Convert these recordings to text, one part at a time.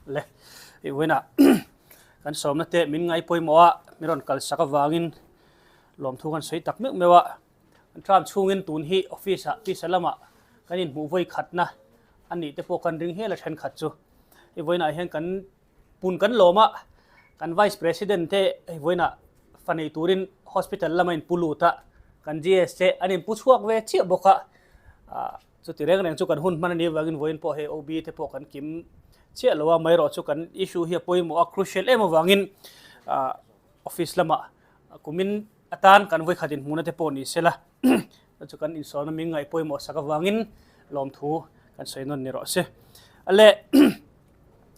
Le i vawiinah kan sawmna te min ngai pawimawh a, mi rawn kal sak avangin lawmthu kan sawi tak meuh meuh a. Kan tram chhungin tun hi office ah pisa lamah kan inhmuh vawi khatna a nih te pawh kan ring hial a thenkhat chu. I vawiinah hian kan pun kan lawm a, kan Vice President te hei vawiinah fa nei turin hospital lama inpu lut a, kan GS te an inpu chhuak ve chiah bawk a. Chuti reng reng chu kan hun hman a nih avangin vawiin pawh hei OB te pawh kan kim chiah lo a, amaherawh chu kan issue hi a pawimawh a, crucial em avangin office lamah kumin atan kan vawikhat inhmuhna te pawh ni sela chu kan insawnna min ngaih pawimawh sak avangin lawmthu kan sawi nawn ni rawh se. Ale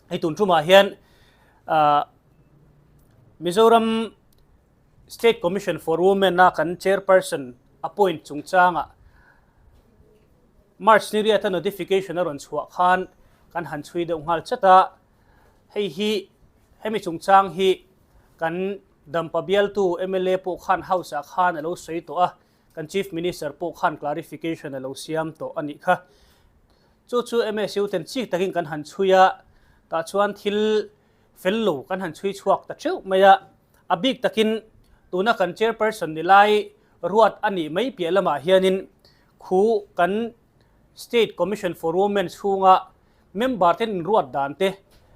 hei tun tumah hian Mizoram State Commission for Women a kan Chairperson appoint chungchangah March ni riata notification a rawn chhuah khan kan han chhui deuh nghal chat a, hei hi hemi chungchang hi kan Dampa bialtu mla pawh khan House ah khan a lo sawi tawh a, kan Chief Minister pawh khan clarification a lo siam tawh a nih kha. Chu chu MSU ten chik takin kan han chhui a, tah chuan thil fel lo kan han chhui chhuak ta theuh mai a, a bik takin tuna kan chairperson ni lai ruat a nih mai piah lamah hianin khu kan State Commission for Women chhunga member ten inruat dan te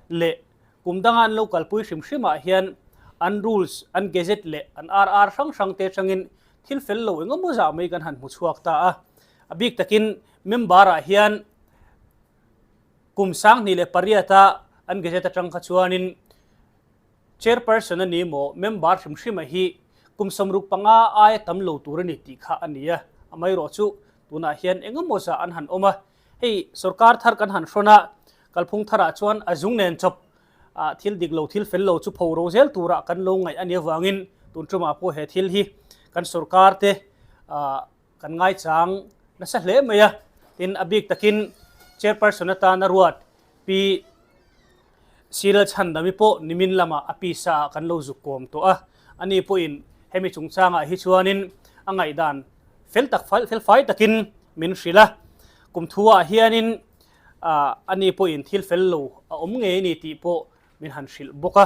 leh kum danga an lo kalpui hrim hrimah hian an rules, an gazette leh an RR hrang hrang te atangin thil fel lo engemaw zah mai kan han hmu chhuak ta a. A bik takin member ah hian Kum 2008 a an gazette atang kha chuanin Chairperson a ni maw, member hrim hrima hi kum 65 aia tam lo tur a ni tih kha a ni a. Amaherawh chu tunah hian engemaw zah an han awm a, hei sorkar thar kan han hrawn a, kalphung tharah chuan a zung nen chawp a thil dik lo thil fel lo chu pho ro zel turah kan lo ngaih a nih avangin tun tumah pawh he thil hi kan sorkar te Kan ngaichang nasa hle mai a, tin a bik takin Chairperson atana ruat Pi Sirel Chhandami pawh nimin lamah a pisa ah kan lo zuk kawm tawh a, ani pawhin hemi chungchangah hi chuanin a ngaihdan fel tak fel fai takin min hrilh a, kum thuah hianin ani pawhin thil fel lo a awm ngei a ni tih pawh min han hrilh bawk a.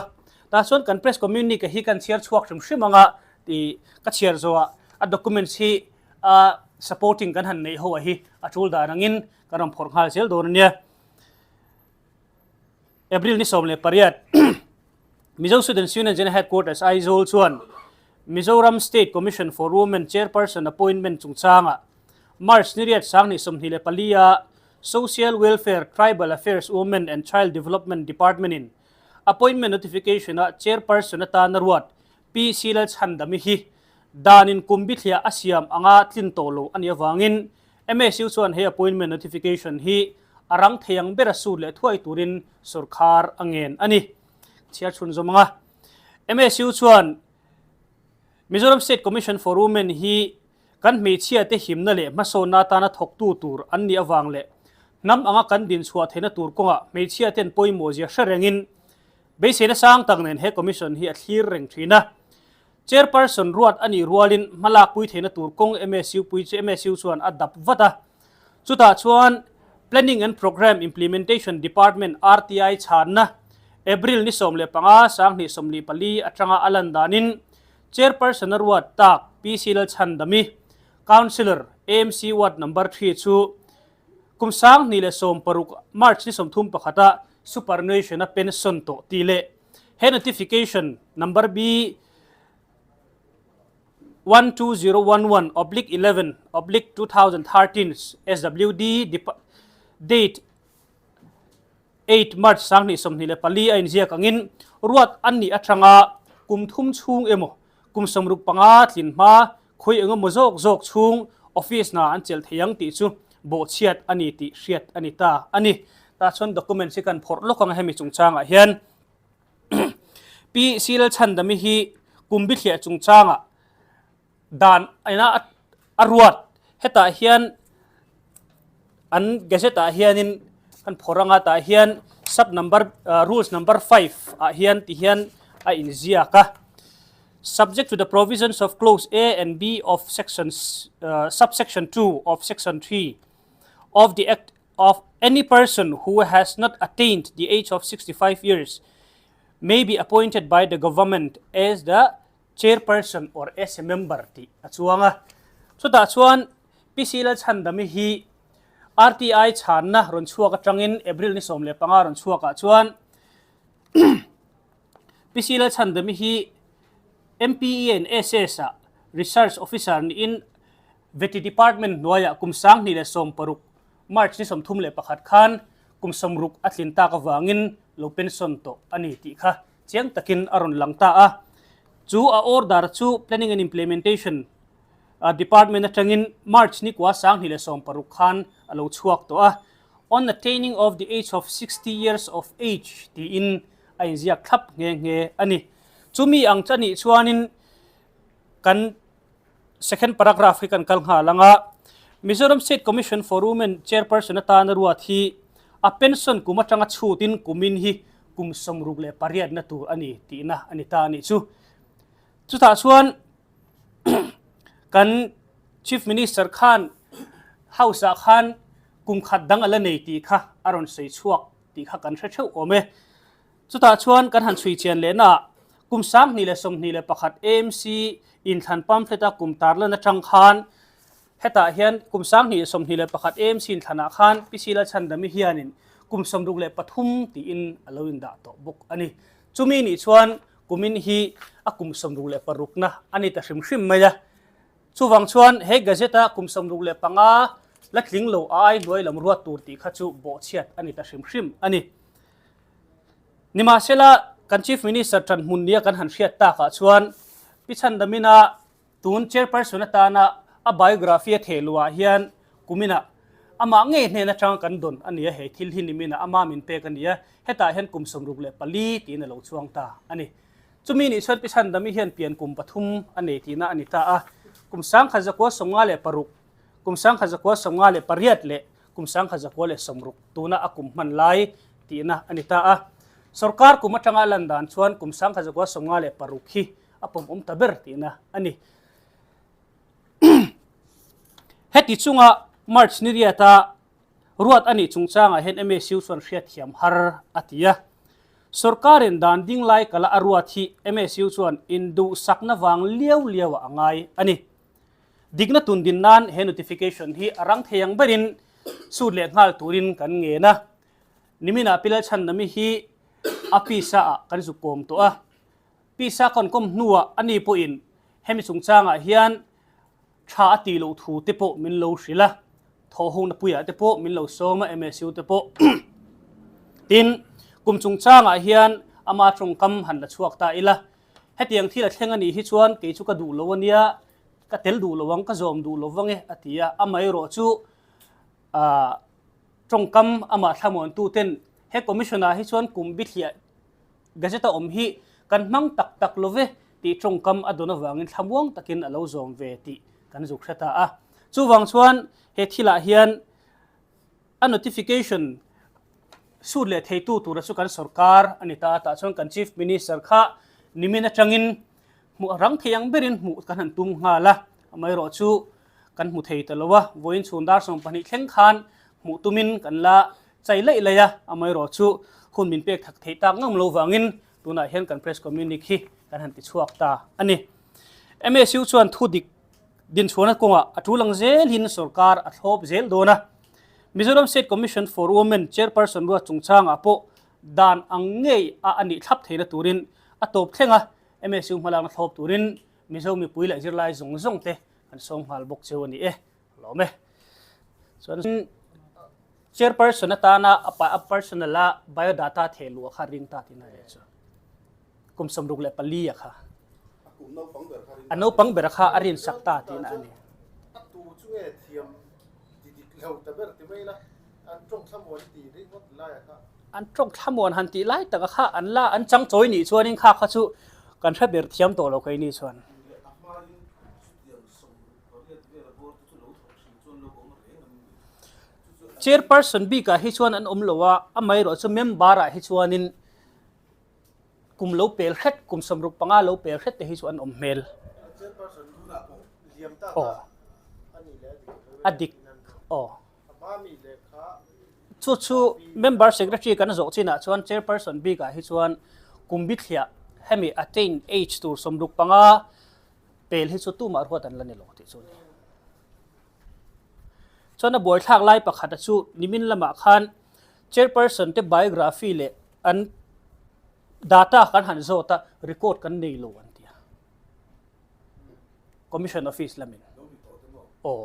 Tah chuan kan press communique hi kan chhiar chhuak hrim hrim ang a tih ka chhiar zawhah a documents hi a supporting kan han neih ho ah hi a tul dan angin kan rawn phawrh nghal zel dawn a nia. April ni 18 Mizo Students Union General Headquarters Aizawl chuan Mizoram State Commission for Women Chairperson appointment chungchangah March ni riat 2024 a Social Welfare, Tribal Affairs, Women and Child Development Department in appointment notification a Chairperson atana ruat Pi Silal Chhandami hi danin kum bithliah a siam anga tlin tawh lo a nih avangin MSU chuan he appointment notification hi a rang thei ang bera sut leh thuai turin sawrkhar a ngen a ni. Chhiar chhun zawm anga MSU chuan Mizoram State Commission for Women hi kan hmeichhiate himna leh hmasawnna atana thawktu tur an nih avang leh hnam anga kan dinchhuah theihna tur kawngah hmeichhiaten pawimawhzia hre rengin beiseina sang tak nen he Commission hi a thlir reng thin a. Chairperson ruat a nih rualin hmalakpui theihna tur kawng MSU pui chu MSU chuan a dap vat a. Chutah chuan Planning and Programme Implementation Department RTI chhanna April ni 15 2024 atanga a lan danin Chairperson a ruat tak PC Lalchhandami, Councillor, AMC Ward Number 3 chu kum 2016 March ni 31 a superannuation a pension tawh tih leh he notification number B 12011/11/2013 SWD date 8 March 2024 a inziak angin ruat an nih atanga kum thum chhung emaw kum 65 tlin hma khawi engemaw zawk zawk chhung office hna an chelh thei ang tih chu bawhchhiat a ni tih hriat a ni ta a ni. Tah chuan documents hi kan phawrh lawk ang hemi chungchangah hian Pi Silal Chhandami hi kum bithliah chungchangah dan ina a ruat hetah hian an gazette ah hianin kan phawrh anga tah hian sub number rules number 5 ah hian ti hian a inziak a subject to the provisions of clause A and B of section subsection 2 of section 3 of the act. of any person who has not attained the age of 65 years may be appointed by the government as the chairperson or as a member tih a chuang a. Chutah chuan PC Lalchhandami hi RTI chhanna rawn chhuak atangin April ni 15 rawn chhuakah chuan PC Lalchhandami hi MPE and SS ah Research Officer niin Vety Department hnuaiah kum 2016 March ni 31 khan kum 60 a tlin tak avangin lo pension tawh a ni tih kha chiang takin a rawn lang ta a. Chu a order chu Planning and Implementation Department atangin March ni kua 2016 khan a lo chhuak tawh a. On attaining of the age of 60 years of age tiin a inziak thlap nghe nghe a ni. Chumi ang chu a nih chuanin kan Second paragraph hi kan kal nghal ang a, Mizoram State Commission for Women Chairperson atana ruat hi a pension kum atanga chhutin kumin hi kum 68 na tur a ni tihna a ni ta a nih chu. Chutah chuan kan Chief Minister khan House ah khan kum khat dang a la nei tih kha a rawn sawi chhuak tih kha kan hre theuh awm e. Chutah chuan kan han chhui chian lehna ah kum 2021 AMC inthlan pamphlet a kum tarlan atang khan hetah hian kum 2021 AMC inthlan ah khan PC Lalchhandami hianin kum 63 tiin a lo indah tawh bawk a ni. Chumi nih chuan kumin hi a kum 66 na a ni ta hrim hrim mai a. Chuvang chuan he gazette a kum 65 la tling lo a ai hnuai lam ruat tur tih kha chu bawhchhiat a ni ta hrim hrim a ni. Nimahsela, kan Chief Minister tan hmun nia kan han hriat takah chuan Pi Chhandamina tun Chairperson atana a biography a theh luhah hian kuminah amah ngei hnen atanga kan dawn a ni a, hei thil hi niminah ama min pek a ni a, hetah hian kum 64 tiin a lo chuang ta a ni. Chumi nih chuan Pi Chhandami hian pian kum pathum a nei tihna a ni ta a, kum 1956, kum 1958 leh kum 1960 tuna a kum hman lai tihna a ni ta a. Sorkar kum atanga a lan dan chuan kum 1956 hi a pawmawm ta ber tihna a ni. Heti chunga March ni riata ruat a nih chungchangah hian MSU chuan hriatthiam har a ti a. Sorkarin dan ding lai kala a ruat hi MSU chuan induhsakna vang liau liauah a ngai a ni. Dikna tun din nan he notification hi a rang thei ang berin sut leh nghal turin kan ngen a. Niminah Pilal Chhandami hi a pisa ah kan zuk kawm tawh a. Pisa kan kawm hnuah ani pawhin hemi chungchangah hian tha a tih loh thu te pawh min lo hrilh a. Thawhhawkna puiah te pawh min lo sawm a, MSU te pawh. Tin, kum chungchangah hian ama tawngkam han la chhuak ta ila. Hetiang thil a thleng a nih hi chuan kei chu ka duh lo a nia, ka tel duh lo ang, ka zawm duh lo vang e a ti a. Amaherawh chu aah tawngkam amah thlamuantu ten he commission ah hi chuan kum bithliah gazette a awm hi kan hmang tak tak lo ve tih tawngkam a dawn avangin thlamuang takin a lo zawm ve tih kan zuk hre ta a. Chuvang chuan he thilah hian A notification sut leh theitu tura chu kan sorkar a ni ta a, tah chuan kan Chief Minister kha nimin atangin hmuh a rang thei ang berin hmuh kan han tum nghal a, amaherawh chu kan hmu thei ta lo a, vawiin chhun dar 20 thleng khan hmuh tumin kan la chai laih laih a, amaherawh chu hun min pek thak theih tak ngam lo vangin tunah hian kan press communique hi kan han ti chhuak ta a ni. MSU chuan thu dik Dinchhuahna kawngah a tul ang zelin sorkar a thlawp zel dawn a. Mizoram State Commission for Women Chairperson ruat chungchangah pawh dan ang ngei a a nih thlap theihna turin a tawp thleng a, MSU hmalakna thlawp turin Mizo mipui leh zirlai zawng zawng te kan sawm nghal bawk cheu a ni e. Lawm e. Chuan Chairperson atana a personal a biodata thehluh kha ring ta tihna leh chu. Kum 64 a kha. A naupang ber kha a rinsak ta tihna a ni. A tu chu nge thiam ti dik lo ta ber ti mai la, an tawng thlamuan ti ringawt lai a kha. An tawng thlamuan han tih lai tak a kha an la an chang chawi nih chuanin kha kha chu kan hre ber thiam tawh lo keini chuan. Chairperson bikah hi chuan an awm lo a, amaherawh chu member ah hi chuanin Kum lo pel hret, kum 65 lo pel hret te hi chu an awm hmel. Aw. A dik. Aw. Chu chu member secretary kan zawh chinah chuan chairperson bikah hi chuan kum bithliah hemi attain age tur 65 pel hi chu tumah ruat an la ni lo tih chu a ni. Chuan a buaithlak lai pakhata chu nimin lamah khan chairperson te biography leh an data kan han zawt a, record kan nei lo an ti a. Commission office lamin. Aw.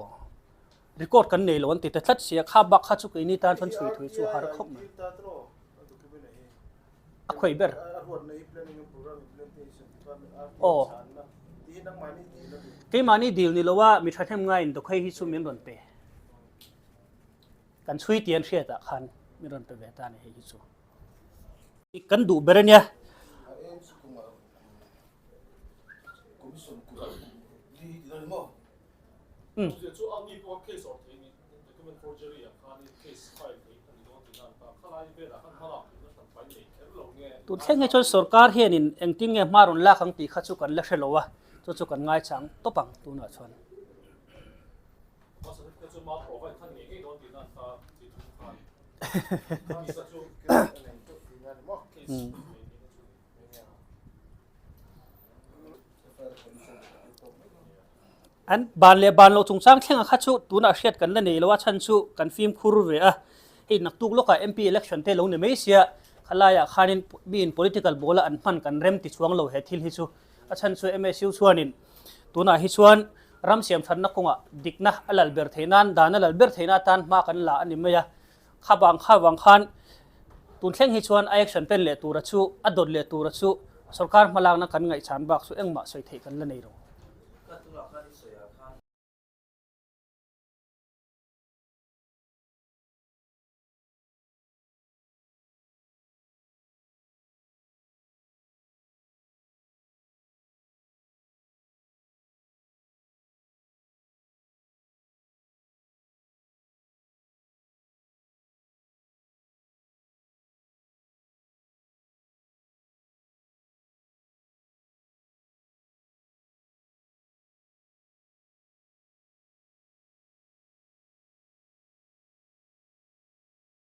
Record kan nei lo an ti ta tlat sia, kha bak kha chu keini tan chuan chhui thui chu a har khawp mai. A khawi ber. Aw. Keimahni dil ni lo a, mi thahnem ngaiin dokhei hi chu min rawn pe. Kan chhui ti an hriatah khan min rawn pe ve ta a ni hei hi chu. Kan duh ber a nia. Tun thleng hi chuan sorkar hianin engtin nge hma rawn lak ang tih kha chu kan la hre lo a, chu chu kan ngaichang tawp ang tunah chuan. An ban leh ban loh chungchang thlengah kha chu tunah hriat kan la nei lo a, chhan chu kan fimkhur ve a. Hei naktuk lawkah MP election te lo ni mai sia, khalaiah khanin miin political ball a an hman kan rem ti chuang lo he thil hi chu. A chhan chu MSU chuanin tunah hi chuan ram siam thatna kawngah dikna a lal ber theih nan, dan a lal ber theihna atan hma kan la a ni mai a. Kha vang kha vang khan tun thleng hi chuan a action pen leh tura chu, a dawt leh tura chu sorkar hmalakna kan ngaihchhan bak chu engmah sawi theih kan la nei lo. Ka tunah khan.